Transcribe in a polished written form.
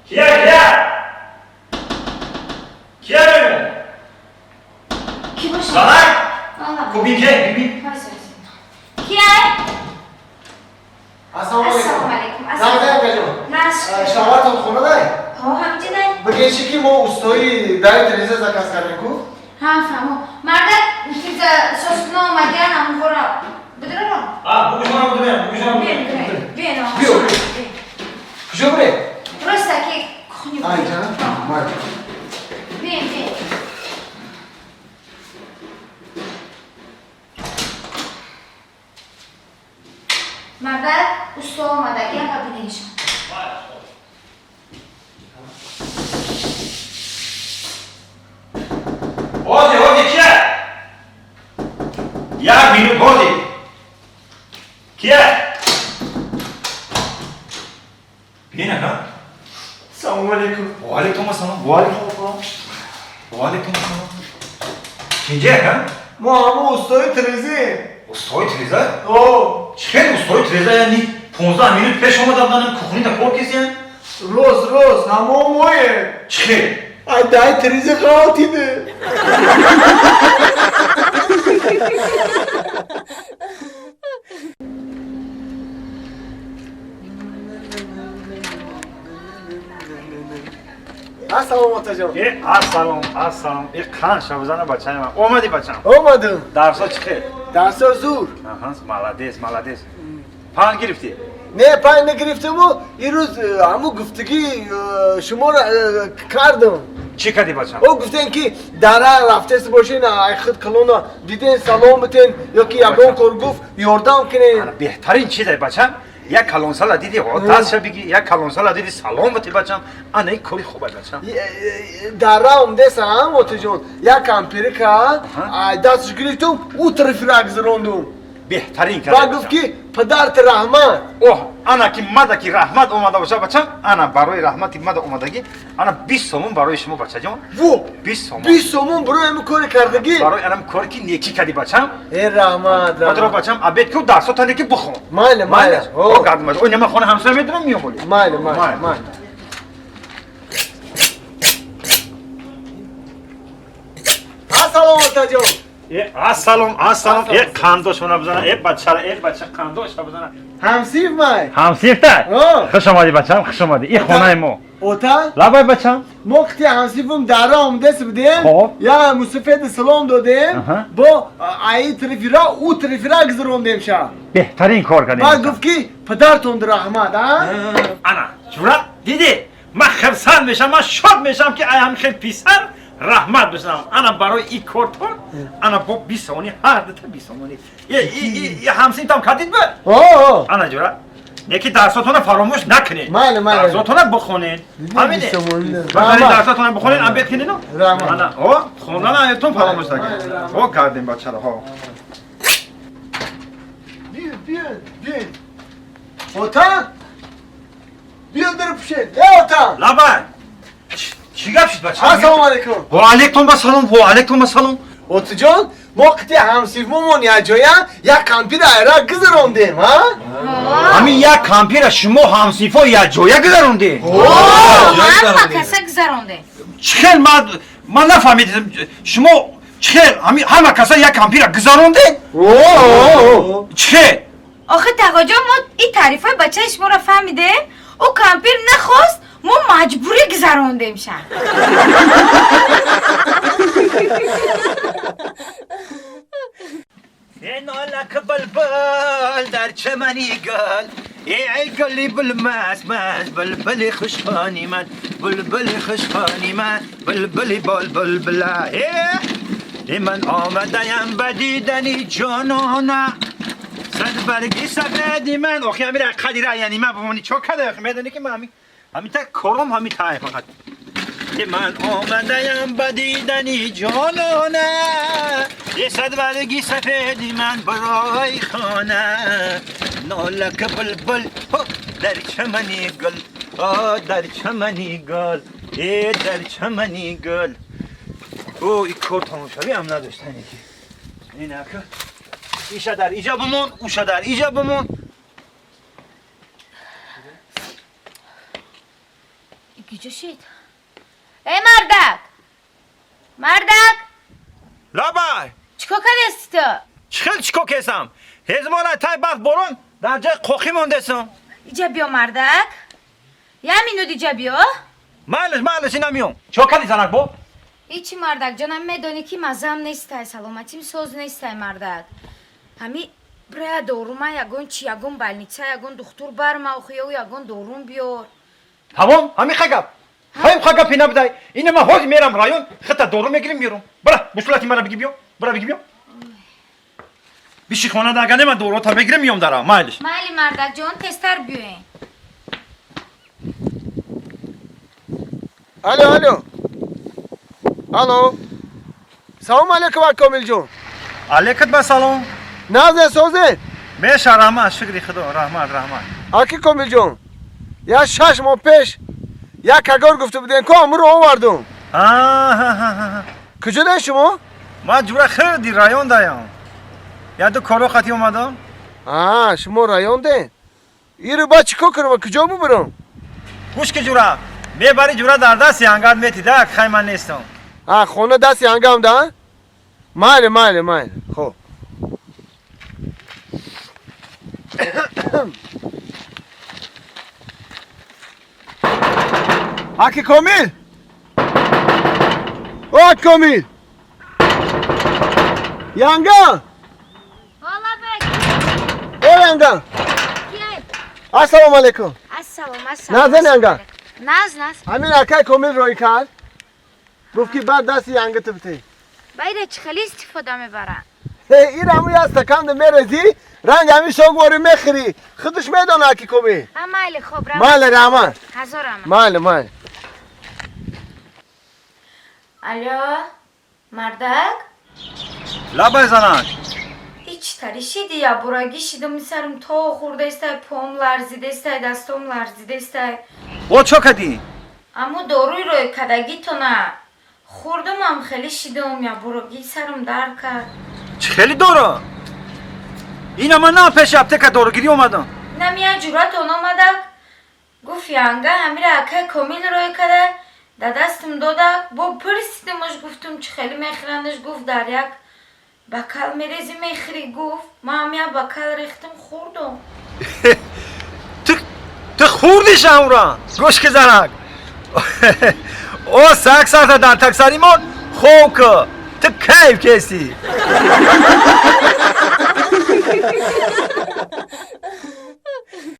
Кия, кия? Кия мегум? Ки боша? Занак? Ала. Кубинке, биби. Кия? Ассалому Ассалому алейкум. алейкум. Нағзай акаҷон. Наш. Шавҳартон хона дай? Ҳо, ҳамҷи дай. Бигӯед чи ки мо устои дари тиреза заказ кардем ку? Ҳа, фаҳмо. Марда тиза сосуна омадян амвора. Бидроро. А, бугӯшона будем, бугӯшона Бен, будем. бен. Бен. Биё, биё. Куҷо бирем? Просто ки кухни. Айҷа? Май. Бен, бен. Марда усто омадаги ама бинешам. Ҳозир, ҳозир, кия? Як минут, ҳозир. Кия? Бин ака. Салому алейкум. Ва алейкум ассалом. Ва алейкум ассалом. Ва алейкум ассалом. Кинҷа ака? Мо ҳама устои тирезаем. Устои тиреза? О, Чӣ хел устои тиреза, яъни 15 минут пеш омада буданам кухнида кор кесиян? Рост, рост, ҳамо моем. Чӣ хел? Ай дай тиреза ғалтиде. Ассалому отаҷон. Э, ассалом, ассалом. Э, қан шабзана бачаи ман. Омадӣ бачам? Омадам. Дарсо чӣ хел? Дарсо зур. Аҳа, молодец, молодец. Пан гирифтӣ? Не, пай нагирифтаму ирӯз ҳаму гуфтагӣ шуморо кардам. Чӣ кардӣ бачам? О, гуфтем ки дара рафтест бошен, ай худ калона диден салом битен ё ки ягон кор гуфт ёрдам кунен. Ана беҳтарин чиз ай бачам. Як калонсала диди, о, дастша биги, як калонсала диди, салом бити бачам. Ана ин кори хуб ай бачам. Дара омдесам, отаҷон, як кампирика ай дасташ гирифтум, ӯ тарафи гузарондум. Беҳтарин Ба кардӣ. гуфт ки падарт раҳмат. Оҳ, ана ки мада ки раҳмат омада боша бачам, ана барои раҳмати мада омадагӣ, ана 20 сомон барои шумо бачаҷон. Во! 20 сомон. 20 сомон барои ҳамин кори кардагӣ? Барои анам кори ки некӣ кардӣ бачам. Э, раҳмат, Батро раҳмат. бачам, обед ку дарсота неки бихон. Майли, майли. О, гардам. Ой, нема хона ҳамсоя медонам миём боли. Майли, майли, Майли. майли. Ассалому отаҷон. Э, ассалом, ассалом. Э, қандошона бизана, э, бачара, э, бача қандоша бизана. Ҳамсиф май. Ҳамсифта? О. Хуш омадӣ бачам, хуш омадӣ. Ин хонаи мо. Ота? Лабай бачам. Мо қити ҳамсифум дара омдес будем. Хоб. Я мусафеди салом додем. Аҳа. Бо аи тарафира ӯ тарафира гузарондем ша. Беҳтарин кор кардем. Баъд гуфт ки падартон раҳмат, а? Ана, ҷура, дидӣ? Ман хирсанд мешам, ман шод мешам ки ай ҳам хел писар раҳмат бишнавам. Ана барои ин кортон, ана бо 20 сомонӣ, ҳар дута 20 сомонӣ. Э, ҳамсинтам кардид ба? О, Ана ҷура. Неки дарсотона фаромӯш накунед. Майли, майли. Дарсотона бихонед. Ҳамине. 20 сомонӣ. Бахаред Раҳмат. дарсотона бихонед, обед кунед. Раҳмат. Ана, о, хондан аятон фаромӯш накунед. Майли, О, кардем бачаро, ҳо. Биё, биё, биё. Ота? Биё дар пушед. Э, ота. Лабай. Чӣ гап шуд бача? Ассалому алейкум. Ва алейкум ассалом, ва алейкум ассалом. Отаҷон, мо қити ҳамсифмомон якҷоя як кампир айра гузарондем, ҳа? Ҳамин як кампира шумо ҳамсинфо якҷоя гузарондед? Ҳама каса гузарондем. Чӣ хел ман нафаҳмидам шумо чӣ хел ҳамин ҳама каса як кампира гузарондед? О, Чӣ хел? Охи тағоҷон, мо ин таърифҳои бачаи шуморо фаҳмидем. Ӯ кампир нахост, мо маҷбурӣ гузарондем ша. نالک بلبل در چمنی گل ای گلی بلمس مس بلبل خوشخانی من بلبل خوشخانی من بلبل بال بلبل ای من آمدیم به دیدنی جانانه صد برگی سفیدی من آخی همین قدیره یعنی من بمانی چا کرده آخی میدونی که من همین همین تا کارم همین تا فقط من آمدیم به دیدنی جانانه یه صد برگی سفیدی من برای خانه نالک بلبل هو، در چمنی گل آه در چمنی گل ای در چمنی گل او این کار تمام هم نداشتن یکی این اکا ایشا در ایجا بمون اوشا در ایجا بمون. Киҷо шид? Эй, мардак! Мардак! Лабай! Чикор кардасти ту? Чӣ хел чикор кесам? Ҳезмона тай барф борон дар ҷои қоқӣ мондесам. Иҷа биё, мардак. Я минут иҷа биё. Майлиш, майлиш, ина миём. Чикор кардӣ, занак бо? Ҳичи, мардак ҷонам, медонӣ ки маззаам нестай, саломатим соз нестай, мардак. Ҳами бирая дорума, ягон чи, ягон больница, ягон духтур барма, охи, ё ягон дорум биёр. Тамом, ҳамин ха гап. Ҳай, ха гапи набудай. Ина ман ҳозир мерам район, хита дору мегирим, миёрам. Бара, мушкилати мара биги биё. Бара, биги биё. Биши хона да, агар не ман дорута мегирим, миём дара. Майлиш. Майли, мардак ҷон, тезтар биёен. Алло, алло. Алло. Салом алейкум, Комилҷон. Алейкум ба салом. Нағзе, созе? Меша, раҳмат, шукри худо, раҳмат, раҳмат. Аки Комилҷон. Я 6 моҳ пеш як кагор гуфта будем, ко амро овардум. Ҳа. Куҷо даи шумо? Ман ҷура хирди район даям. Я ду коро қати омадам. А, шумо район де? Иро ба чӣ кор кунам, куҷо бубарам? Гӯш ки, ҷура, мебари, ҷура, дар дасти ангар мети да, хай ман нестам. А, хона дасти ангам да? Майли, майли, майли. Хоб. Аки Комил! О, Комил! Янга! Ҳола бек. О, Янга! Кияй? Ассалому алейкум. Ассалом, ассалом. Назан, янга? Наз, наз. Ҳамин акай Комил рӯй кард. Гуфт ки баъд дасти янга тибти. Байра чӣ хеле истифода мебаранд? Ин ҳамун як стаканда мерезӣ, ранг ҳамин согвори мехӯрӣ. Худаш медона, аки Комил. А, майли, хоб, равам. Майли, раҳмат. Ҳазор раҳмат. Майли, майли. Алло, мардак. Лабай, занак. Ҳеч тари шиди, ябурагӣ шидум, сарм то хӯрдаистай, пом ларзидаистай, дастом ларзидаистай. О, чо кардӣ? Аммо доруи рӯи кадагитона хӯрдумам, хеле шидум, ябурагӣ, сарм дард кард. Чӣ хеле дору? Ина ман на пеши аптека доругирӣ омадам. Намия ҷуръатон омадак, гуфт янга ҳамира акай Комил рӯй када, да дастам додак, бо пурсидимаш, гуфтум чӣ хеле мехӯрандаш, гуфт дар як бокал мерези, мехӯрӣ, гуфт. Ман ҳам як бокал рехтам, хӯрдум. Ту хӯрдиш амра? Гӯш ки, занак, о сак сарта дар таксаримон хоб ку, ту кайф кестӣ.